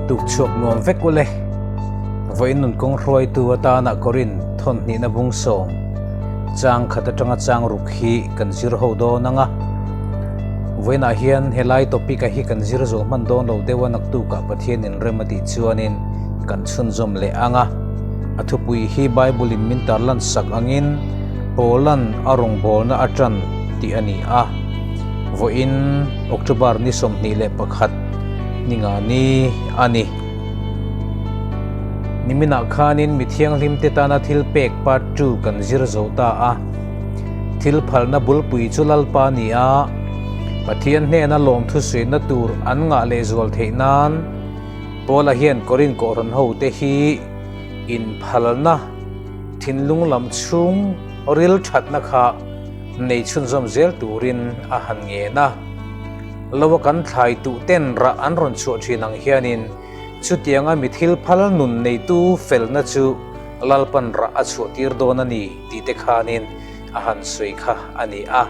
Tuk chhuak nuam vek ule. Vawiin nun kawng hruaitu atana Korin thawn hnihna bung sawm chang khat atanga chang ruk hi kan zir ho dawn ang a. Vawiinah hian helai topic a hi kan zir zo hman dawn lo deuh a naktukah Pathianin rem a tih chuanin kan chhunzawm leh ang a. A thupui hi Bible in min tarlan sak angin Paula'n a rawngbawlna a tan tih a ni a. Vawiin October ni 21 ni nga ni a ni. Niminah khanin mi thianghlimte tana thil pek part ii kan zir zo ta a. Thil phalna bulpui chu Lalpa ni a, Pathian hnena lawmthu suihna tur an ngah lehzual theih nan Paula hian Korin Kohhran hote hi inphalna thinlung lam chhung ril thatna kha nei chhunzawm zel turin a han ngen a. Lo a kan thlai tuh ten rah an rawn chhuah thin ang hianin chutianga mi thil phal nun neitu felna chu Lalpan rah a chhuah tir dawn a ni tih te khanin a han sawi kha a ni a.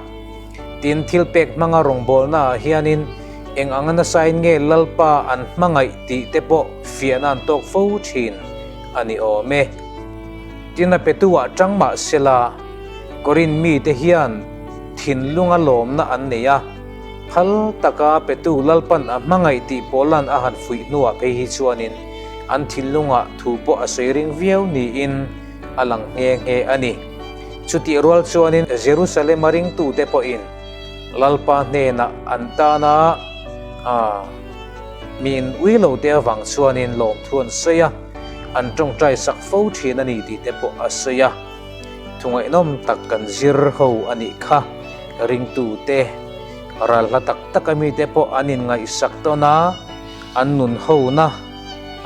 Tin, thil pek hmanga rawngbawlna ah hianin eng anga nasain nge Lalpa an hmangaih tih te pawh fiahna an tawk fo thin a ni awm e. Tin, a petu ah tang mah sela Korin mite hian thinlunga lawmna an nei a. Phal taka petu Lalpan a hmangaih tih Paula'n a han fuih hnuah phei hi chuanin an thinlungah thu pawh a sawi ring viau niin a lang nghe nghe a ni. Chutih rual chuanin Jerusalem-a ringtute pawhin Lalpa hnenah an tana a mi in ui lote avang chuanin lawmthu an sawi a, an tawngtai sak fo thin a ni tih te pawh a sawi a. Thu ngaihnawm tak kan zir ho a nih kha. Ringtute ral hla tak tak a mite pawh an inngaihsak tawn a, an nun hona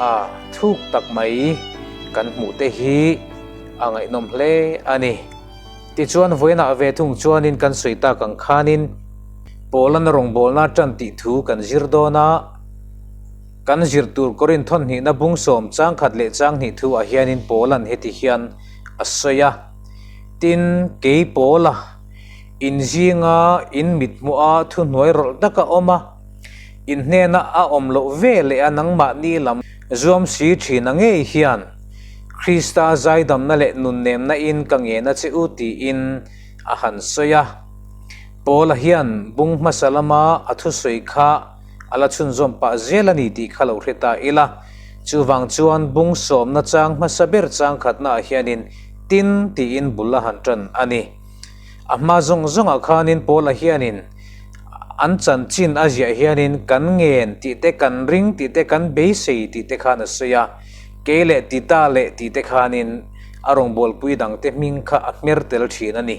a thuk tak mai kan hmuh te hi a ngaihnawm hle a ni. Tichuan vawiinah ve thung chuanin kan sawi tak ang khanin Paulana rawngbawlna tan tih thu kan zir dawn a. Kan zir tur Korin thawnhnihna bung sawm chang khat leh chang hnih thu ah hianin Paula'n heti hian a sawi a, Tin, kei Paula, in zinga in mithmuha thuhnuai rawlh taka awm a, in hnena a awm loh ve leh a nangmahni lam zuam si thin a ngei hian Krista zaidamna leh nunnemna in ka ngen a che u tiin a han sawi a. Paula hian bung hmasa lama a thusawi kha A la chhunzawm pah zel a ni tih kha lo hre ta ila. Chuvang chuan bung sawmna chang hmasa ber chang khatnaah hianin tin tiin bul a han tan a ni. A hma zawng zawngah khanin Paula hianin an chanchin a ziah hianin kan ngen tih te, kan ring tih te, kan beisei tih te khan a sawi a. Kei leh Tita leh tih te khanin a rawngbawlpui dangte hming kha a hmer tel thin a ni.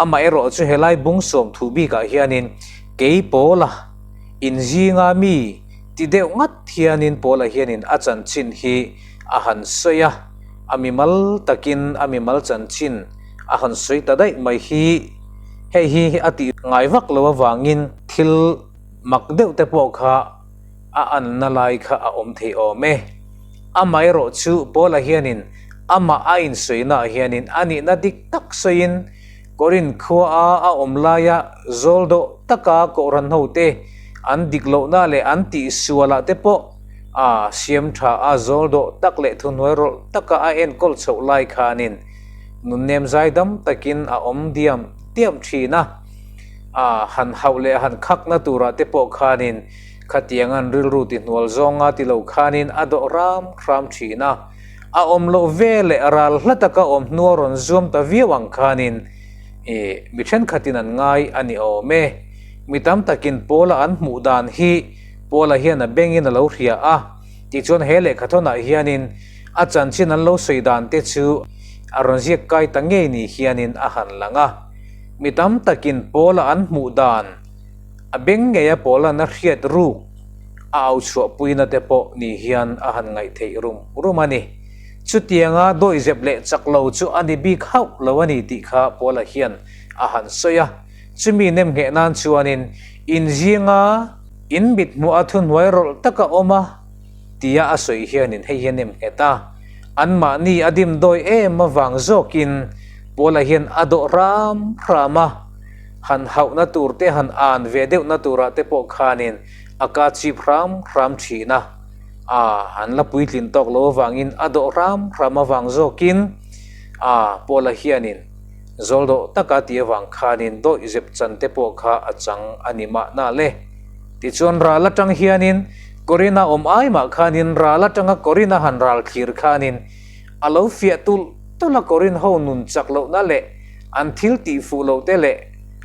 Amaherawh chu helai bung sawm thu bikah hianin Kei Paula, in zinga mi ti deuh ngat hianin Paula hianin a chanchin hi a han sawi a, a mimal takin a mimal chanchin a han sawi ta daih mai hi hei hi a tih ngai vak lo avangin thil mak deuh te pawh kha a anna lai kha a awm thei awm e. Amaherawh chu Paula hianin amah a insawi naah hianin a nihna dik tak sawiin Korin khua a a awm laia zawl dawh taka Kohhran hote an dik lohna leh an tih sualah te pawh a siam tha a, zawl dawh tak leh thuhnuai rawlh taka a enkawl chhoh lai khanin nunnem zaidam takin a awm diam diam thin a, a han hauh leh han khakna turah te pawh khanin khatiang an rilru tihnual zawnga ti lo khanin a dawh ram hram thin a. A awm loh ve leh ral hla taka awm hnua rawn zuam ta viau ang khanin i mi thenkhatin an ngai a ni awm e. Mi tam takin Paula an hmuh dan hi Paula hian a bengin a lo hria a, tichuan he lehkhathawnah hianin a chanchin an lo sawi dan te chu a rawn ziak kai ta ngei ni hianin a han lang a. Mi tam takin Paula an hmuh dan a beng ngeia Paula'n a hriat ruk a au chhuahpuina te pawh ni hian a han ngaih theih rum rum a ni. Chutianga dawihzep leh chak lo chu a ni bik hauh lo a ni tih kha Paula hian a han sawi a. Chumi nemngheh nan chuanin inzinga in mit hmuh a thuhnuai rawlh taka awm a tia a sawi hianin hei hi a nemnghet a. Anmahni a dimdawi em avang zawkin Paula hian a dawh hram hram a. Han hauhna tur te han an ve deuhna turah te pawh khanin a ka chip hram hram thin a. A, an la puitlin tawk lo avangin a dawh hram hram avang zawkin a, Paula hianin zawl dawh taka tih avang khanin dawih zep chan te pawh kha a chang a ni mahna le. Tichuan ral atang hianin Korin-a awm ai mah khanin ral atanga Korin-a han ral thlir khanin a lo fiah tulh tulh a Korin ho nun chak lohna leh an thil tih fuh loh te leh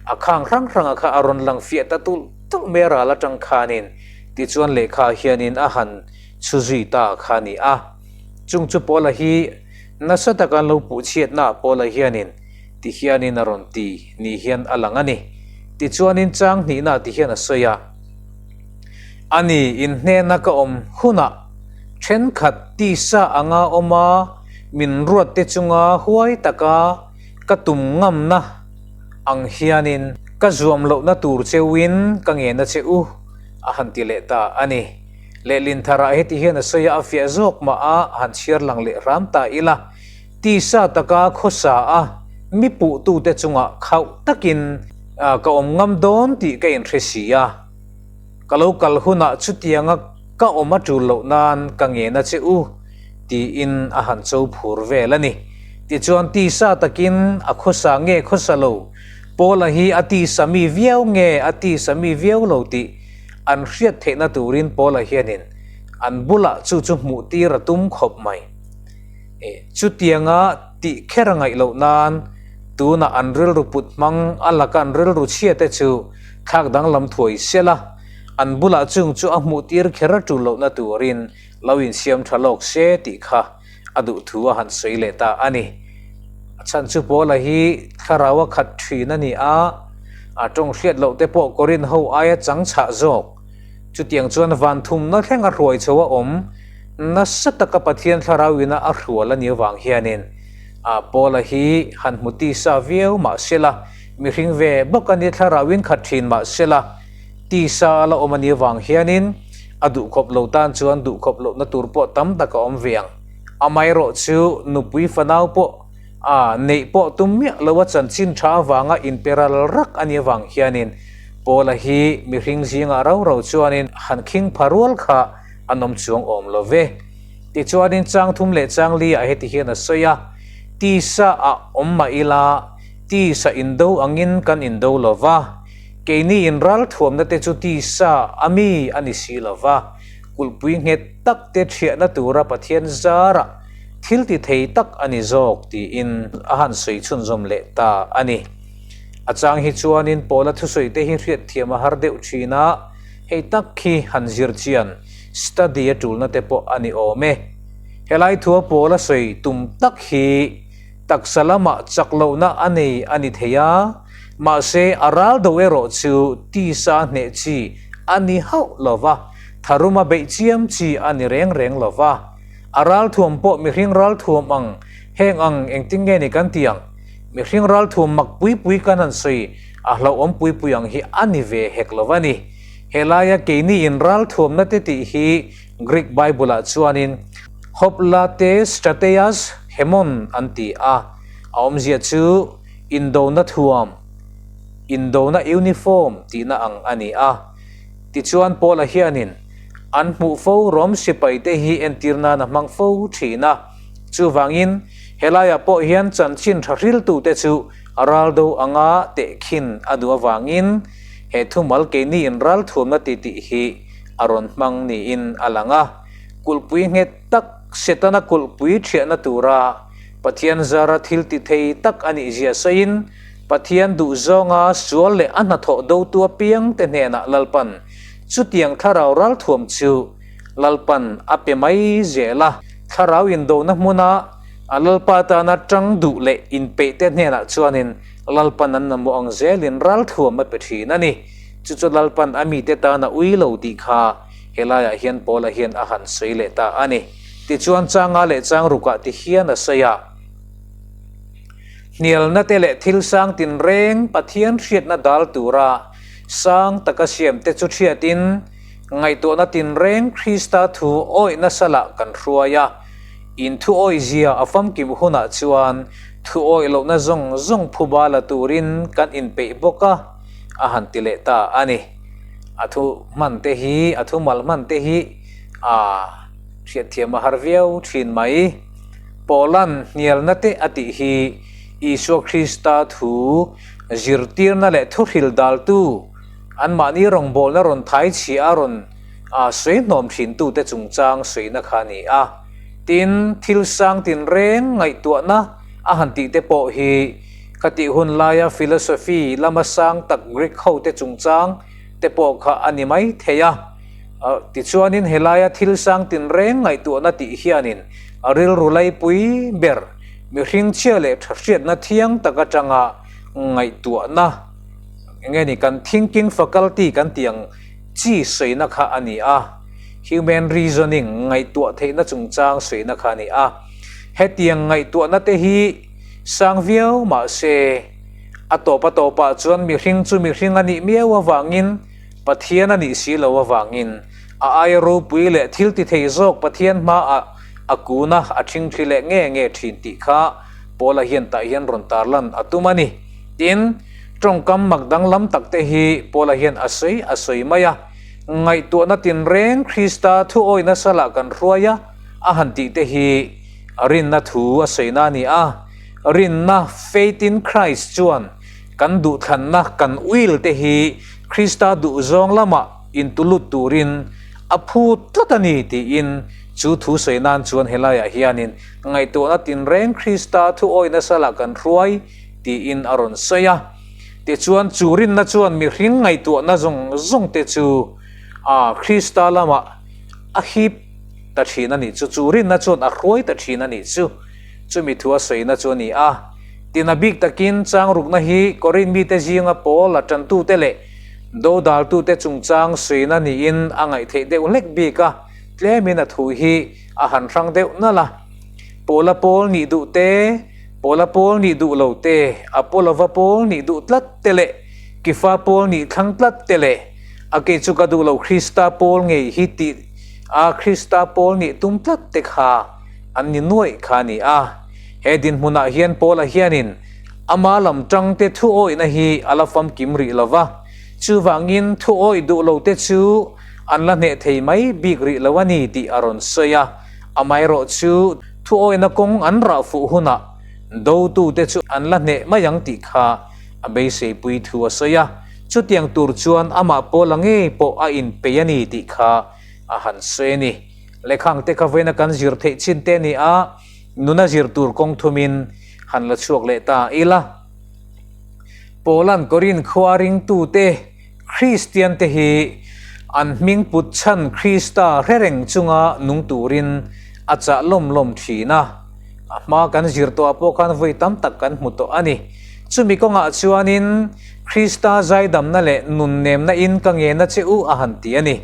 a khang hrang hranga kha a rawn lang fiah ta tulh tulh mai a ral atang khanin Tichuan lehkha hianin a han chhu zui ta kha a ni a. Chung chu Paula hi nasa taka an lo puh chhiatnaah Paula hianin ti hianin a rawn ti ni hian a lang a ni. Tichuanin chang hnihnaah ti hian a sawi a, A ni, in hnena ka awm hunah thenkhat tisa anga awma min ruatte chunga huai taka ka tum ngamna ang hianin ka zuam lohna tur cheuin ka ngena che u, a han ti leh ta a ni. Lehlin tharah heti hian a sawi a, a fiah zawk mah a, a han chhiar lang leh hram ta ila, tisa taka khawsa a mi puhtute chungah khauh takin ka awm ngam dawn tih ka inhre si a. Ka lo kal hunah chutianga ka awm a tul loh nan ka ngen a che u, tiin a han cho phur vel a ni. Tichuan tisa takin a khawsa nge khawsa lo, Paula hi a tisa mi viau nge a tisa mi viau lo tih an hriat theihna turin Paula hianin an bulah chu chu hmuh tir a tum khawp mai. Chutianga tih kher a ngaih loh nan tunah an rilru put hmang a laka an rilru chhia te chu thlak danglam thuai sela, an bulah chung chu a hmuh tir kher a tul lohna turin lo insiam tha lawk se tih kha a duh thu a han sawi leh ta a ni. A chhan chu Paula hi thlarau a khat thin a ni a, a tawng hriat loh te pawh Korin ho aia chang chhah zawk. Chutiang chuan van thumna thleng a hruai chho a awm nasa taka Pathian thlarau ina a hrual a nih avang hianin a Paula hi han hmu tisa viau mah sela, mihring ve bawk a ni thlarau in khat thin mah sela, tisa a la awm a nih avang hianin a duhkhawp lo tan chuan duhkhawp lohna tur pawh tam tak a awm ve ang. Amaherawh chu nupui fanau pawh a neih pawh tum miah lo a chanchin tha avanga inpe ral rak a nih avang hianin Paula hi mihring zingah rau rau chuanin han khing pha rual kha an awm chuang awm lo ve. Tichuanin chang thum leh chang li ah heti hian a sawi a, Tisa ah awm mah ila, tisa indo angin kan indo lo va, keini in ralthuamna te chu tisa a mi a ni si lo va, kulhpui nghet tak te thiahna tura Pathian zarah thil ti thei tak a ni zawk tiin a han sawi chhunzawm leh ta a ni. A chang hi chuanin Paula thusawi te hi hriatthiam a har deuh thin a, hei tak khi han zir chian study a tulna te pawh a ni awm e. Helai thua Paula sawi tum tak hi taksa lamah chak lohna a nei a ni thei a, mahse a ral do erawh chu tisa hneh chi a ni hauh lo va, tharuma beih chiam chi a ni reng reng lo va. A ralthuam pawh mihring ralthuam ang heng ang engtin nge ni kan ti ang? Mihring ralthuam mak pui pui kan han sawi a hlauhawm pui pui ang hi a ni ve hek lo a ni. Helaia keini in ralthuamna te tih hi Greek Bible-ah chuanin Hopla te Strateias Hemon an ti a, a awmzia chu indona thuam, indona uniform tihna ang a ni a. Tichuan Paula hianin an hmuh fo Rom sipaite hi entir nan a hmang fo thin a. Chuvangin, helaiah pawh hian chanchin tha hriltute chu a ral do anga tehkhin a duh avangin he thumal keini in ralthuamna ti tih hi a rawn hmang niin a lang a. Kulhpui nghet tak, Setana kulhpui thiahna tura Pathian zara thil ti thei tak a nih zia sawiin, Pathian duhzawnga sual leh a hnathawh dotu apiangte hnenah Lalpan chutiang thlarau ralthuam chu Lalpan a pe mai zel a. Thlarau indona hmuna a Lalpa tana tang duh leh inpeihte hnenah chuanin Lalpan an mamawh ang zelin ralthuam a pe thin a ni. Chu chu Lalpan a mite tana ui lo tih kha helaiah hian Paula hian a han sawi leh ta a ni. Tichuan changa leh chang rukah ti hian a sawi a. Hnialna te leh thil sang tinreng Pathian hriatna dal tura sang taka siamte chu hriatin, Ngaihtuahna tinreng Krista thu awih nasa lah kan hruai a, in thu awihzia a famkim hunah chuan thu awih lohna zawng zawng phuba la turin kan inpeih bawk a, a han ti leh ta a ni. A thu hman te hi, a thu mal hman te hi a. Hriatthiam a har viau thin mai. Paula'n hnialna te a tih hi Isua Krista thu zirtirna leh thuhril daltu, anmahni rawngbawlna rawn thai chhia a rawn sawi hnawm thintute chungchang sawina kha a ni a. Tin, thil sang tinreng ngaihtuahna a han tihte pawh hi khatih hun laia philosophy lama sang tak Greek hote chungchang te pawh kha a ni mai thei a. Tichuanin helaia thil sang tinreng ngaihtuahna tih hianin a rilru laipui ber mihring chhia leh tha hriatna thiang tak atanga ngaihtuahna enge ni kan thinking faculty kan tih ang chi sawina kha a ni a, human reasoning ngaihtuah theihna chungchang sawina kha a ni a. Hetiang ngaihtuahna te hi sang viau mahse a tawp a tawpah chuan mihring chu mihring a nih miau avangin Pathian a nih si lo avangin a aia ropui leh thil ti thei zawk Pathian hmaah a kun a, a ṭhingṭhi leh nge nge ṭhin tih kha Paula hian tah hian rawn tarlan a tum a ni. Tin, ṭawngkam mak danglam tak te hi Paula hian a sawi a sawi mai a, ngaihtuahna tinreng Krista thuawi nasa lah kan hruai a, a han tih te hi rinna thu a sawina a ni a, rinna, faith in Christ, chuan Kan duhthlanna, kan will te hi Krista duhzawng lamah intulut turin a phu tlat a ni tiin chu thu sawi nan chuan helaiah hianin ngaihtuahna tinreng Krista thu awi nasa lah kan hruai tiin a rawn sawi a. Tichuan chu rinna chuan mihring ngaihtuahna zawng zawng te chu a Krista lamah a hip ta thin a nih chu, chu rinna chuan a hruai ta thin a nih chu. Chumi thu a sawina chu a ni a. Tina bik takin changrukna hi Korin mite zinga pawl a tantute leh dodaltute chungchang sawina niin a ngaihtheih deuh hlek bik a, tlemin a thu hi a han hrang deuh nalh a. Pawla pawl nih duh te, pawla pawl nih duh lo te, Apolova pawl nih duh tlat te leh Kifa pawl nih thlang tlat te leh a kei chu ka duh lo Krista pawl ngei hi tih a Krista pawl nih tum tlat te kha an ni nuaih kha a ni a. He dinhmunah hian Paula hianin ama lam tangte thuawihna hi a la famkim rih lo va, chuvangin thuawih duh lote chu an la hneh thei mai bik rih lo a ni tih a rawn sawi a. Amaherawh chu thuawihna kawng an rah fuh hunah dotute chu an la hneh mai ang tih kha a beiseipui thu a sawi a. Chutiang tur chuan amah Paula ngei pawh a inpeih a ni tih kha a han sawi a ni. Lehkhangte kha vawiina kan zir theih chin te a ni a. Nuna zir tur kawng thumin han la chhuak leh ta ila. Paula'n Korin khua ringtute, Kristiante hi an hming put chhan Krista hre reng chunga nung turin a chah lawm lawm thin a. A hma kan zir tawhah pawh khan vawi tam tak kan hmu tawh a ni. Chumi kawngah chuanin Krista zaidamna leh nunnemna in ka ngena che u a han ti a ni.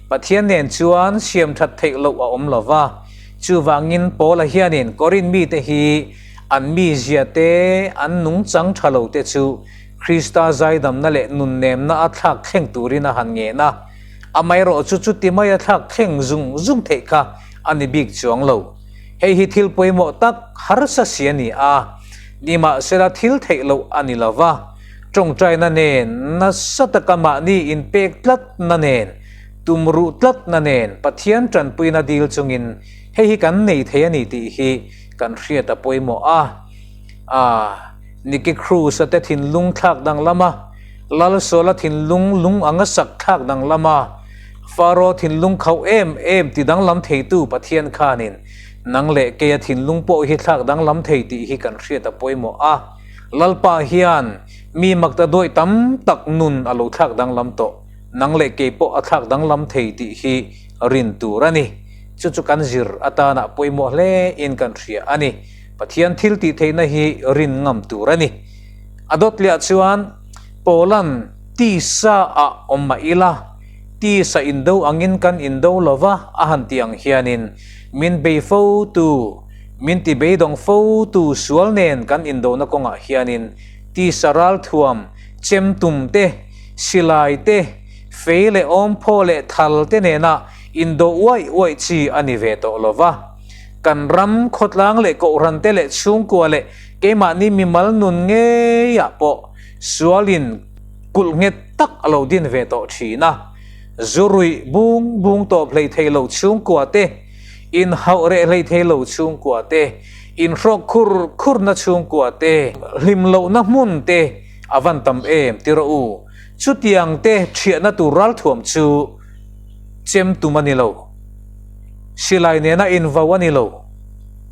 Pathian nen chuan siam that theih loh a awm lova. Chuvangin Paula hianin Korin mite hi an mizia te, an nungchang tha lo te chu Krista zaidamna leh nunnemna a thlak thleng turin a han ngen a. Amaherawh chu chuti maia thlak thleng zung zung theih kha a ni bik chuang lo. Hei hi thil pawimawh tak harsa si a ni a, nimahsela thil theih loh a ni lo va, tawngtaina nen nasa taka mahni inpek tlatna nen Tumruh tlatna nen Pathian tanpuina dil chungin hei hi kan nei thei a ni tih hi kan hriat a pawimawh a. A Nicky Cruz-a te thinlung thlak danglam a, Lalsawla thinlung lung anga sak thlak danglam a, Faro thinlung khauh em em ti danglam theitu Pathian khanin nang leh keia thinlung pawh hi thlak danglam thei tih hi kan hriat a pawimawh a. Lalpa hian mi makta dawih tam tak nun a lo thlak danglam tawh. Nang leh kei pawh a thlak danglam thei tih hi rin tur a ni. Chu chu kan zir atana pawimawh hle in kan hria a ni. Pathian thil tih theihna hi rin ngam tur a ni. A dawt liah chuan Paula'n tisa ah awm mah ila, tisa indo angin kan indo lova a han tih ang hianin min bei fo tu, min ti beidawng fo tu sual nen kan indona kawngah hianin tisa ralthuam chem tum te, Silai te, fei leh awmphaw leh thal te nena indo uaih uaih chi a ni ve tawh lo va. Kan ram, khawtlang leh kohhran te leh chhungkua leh keimahni mimal nun ngeiah pawh sualin kulh nghet tak a lo din ve tawh thin a. Zu ruih bung bung tawp hlei thei lo chhungkua te. Inhauh reh hlei thei lo chhungkua te, inhrawk khur khurna chhungkua te, hlim lohna hmun te a van tam em ti rawh u. Chutiang te thiahna tur ralthuam chu chem tum a ni lo. Silai nena invo a ni lo.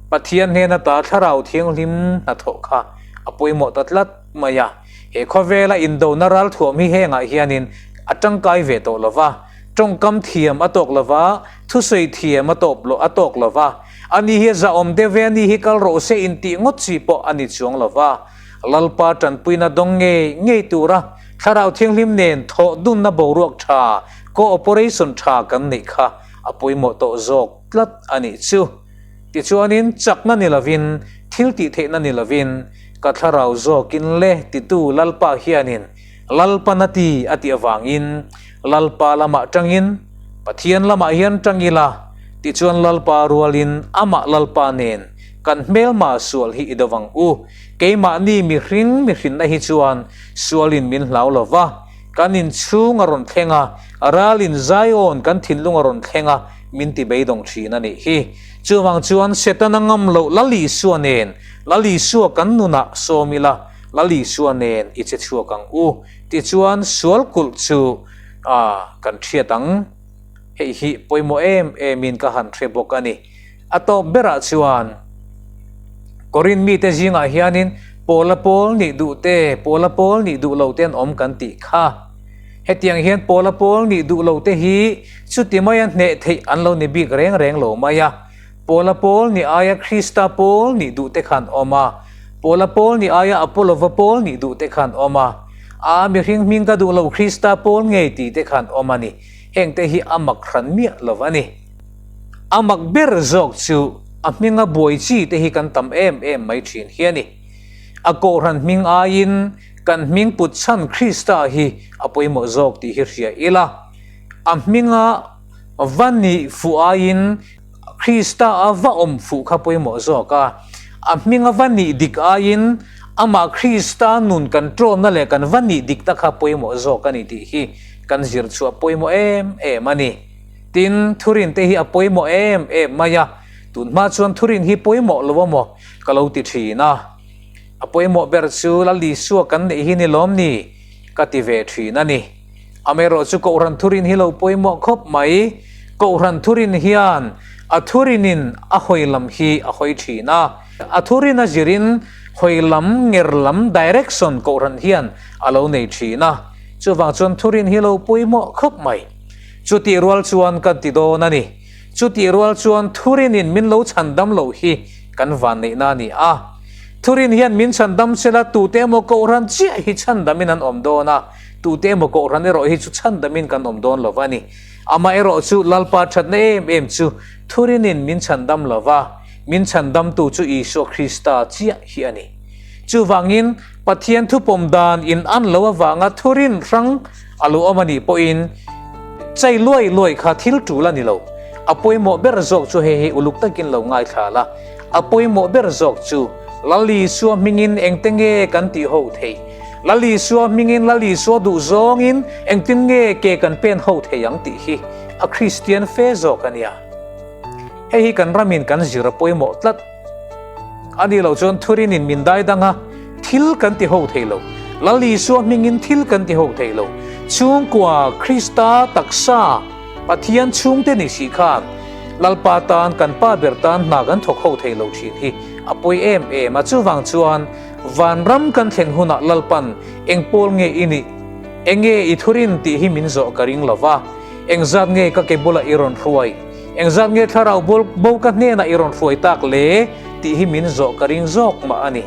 Pathian hnena ta Thlarau Thianghlim hnathawh kha a pawimawh ta tlat mai a. He khawvela indona ralthuam hi hengah hianin a tangkai ve tawh lo va, tawngkam thiam a tawk lo va, thusawi thiam a tawp a tawk lo va, ani hi a zahawm deuh ve, ani hi kal rawh se intih ngawt chi pawh a ni chuang lo va. Lalpa tanpuina dawng ngei ngei tura Thlarau Thianghlim nen thawh dunna boruak tha, cooperation tha kan neih kha a pawimawh tawh zawk tlat a nih chu. Tichuanin chakna ni lovin, thil tih theihna ni lovin, ka thlarau zawkin le titu Lalpa hianin Lalpan a ti a tih avangin Lalpa lamah tangin Pathian lamah hian tang ila, tichuan Lalpa rualin amah Lalpa nen kan hmelma sual hi i do vang u. Keimahni mihring mihrinna hi chuan sualin min hlau lo va, kan inchhung a rawn thleng a, ralin Zion kan thinlung a rawn thleng a, min ti beidawng thin a nih hi. Chuvang chuan Setana ngam loh Lal Isua nen, Lal Isua kan nunah sawm ila, Lal Isua nen i che chhuak ang u. Tichuan sual kulh chu a kan hriat ang. Hei hi pawimawh em emin ka han hre bawk a ni. A tawp berah chuan Korin mite zingah hianin Pawla pawl nih duh te, Pawla pawl nih duh lo te an awm kan tih kha. Hetiang hian Pawla pawl nih duh lo te hi chuti maia hneh theih an lo ni bik reng reng lo mai a. Pawla pawl nih aia Krista pawl nih duh te khan awm a, Pawla pawl nih aia Apolova pawl nih duh te khan awm a, a mihring hming ka duh lo Krista pawl ngei tih te khan awm a ni. Hengte hi a mak hran miah lo a ni. A mak ber zawk chu a hminga buai chi te hi kan tam em em mai thin hi a ni. A kohhran hming aiin kan hming put chhan Krista hi a pawimawh zawk tih hi hria ila, a hminga va nih fuh aiin Krista a va awm fuh kha pawimawh zawk a, a hminga va nih dik aiin amah Krista nun kan ṭawnna leh kan va nih dikna kha pawimawh zawk a ni tih hi kan zir chhuah pawimawh em em a ni. Tin, thurin te hi a pawimawh em em mai a, tun hma chuan thurin hi pawimawh lo amaw ka lo ti thin a, a pawimawh ber chu Lal Isua kan neih hi ni lawm ni ka ti ve thin a ni. Amaherawh chu Kohhran thurin hi lo pawimawh khawp mai, Kohhran thurin hian a thurinin a hawi lam hi a hawi thin a, a thurin a zirin hawi lam nger lam direction Kohhran hian a lo nei thin a, chuvang chuan thurin hi lo pawimawh khawp mai. Chutih rual chuan kan ti dawn a ni. Chutih rual chuan Thurinin min lo chhandam loh hi kan vanneihna a ni a. Thurin hian min chhandam sela tute emaw kohhran chiah hi chhandamin an awm dawn a, tute emaw kohhran erawh hi chu chhandamin kan awm dawn lo va ni. Amaherawh chu Lalpa thatna em em chu Thurinin min chhandam lo va, min chhandamtu chu Isua Krista chiah hi a ni. Chuvangin Pathian thupawm dan in an lo avanga Thurin hrang A lo awm a nih pawhin chai luai luai kha thil tul a ni lo. A pawimawh ber zawk chu hei hi uluk takin lo ngaithla la. A pawimawh ber zawk chu Lal Isua hmingin engte nge kan tih ho theih? Lal Isua hmingin Lal Isua duh zawngin engtin nge ke kan pen ho thei ang tih hi a Kristian fe zawk a nia. Hei hi kan ramin kan zir a pawimawh tlat. A nih loh chuan Thurinin min dai dang a, thil kan ti ho thei lo. Lal Isua hmingin thil kan ti ho thei lo. Chhungkua Krista taksa Pathian chhungte ni si khan Lalpa tan kan pa ber tan hna kan thawk ho thei lo thin hi a pawi em em a. Chuvang chuan vanram kan thlen hunah Lalpan eng pawl nge i nih, enge i thurin tih hi min zawh ka ring lo va, engzat nge ka ke bulah i rawn hruai? Engzat nge thlarau bo ka hnenah i rawn hruai tak le? tih hi min zawh ka ring zawk mah a ni.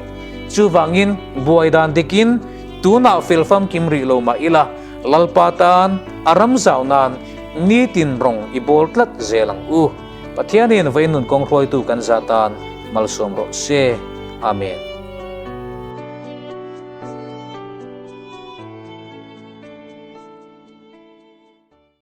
Chuvangin, buai dan dikin tunah fel famkim rih lo mah ila, Lalpa tan a ram zau nan nitin rawng i bawl tlat zel ang u. Pathianin vawiin nun kawng hruaitu kan zah tan malsawm rawh se. Amen.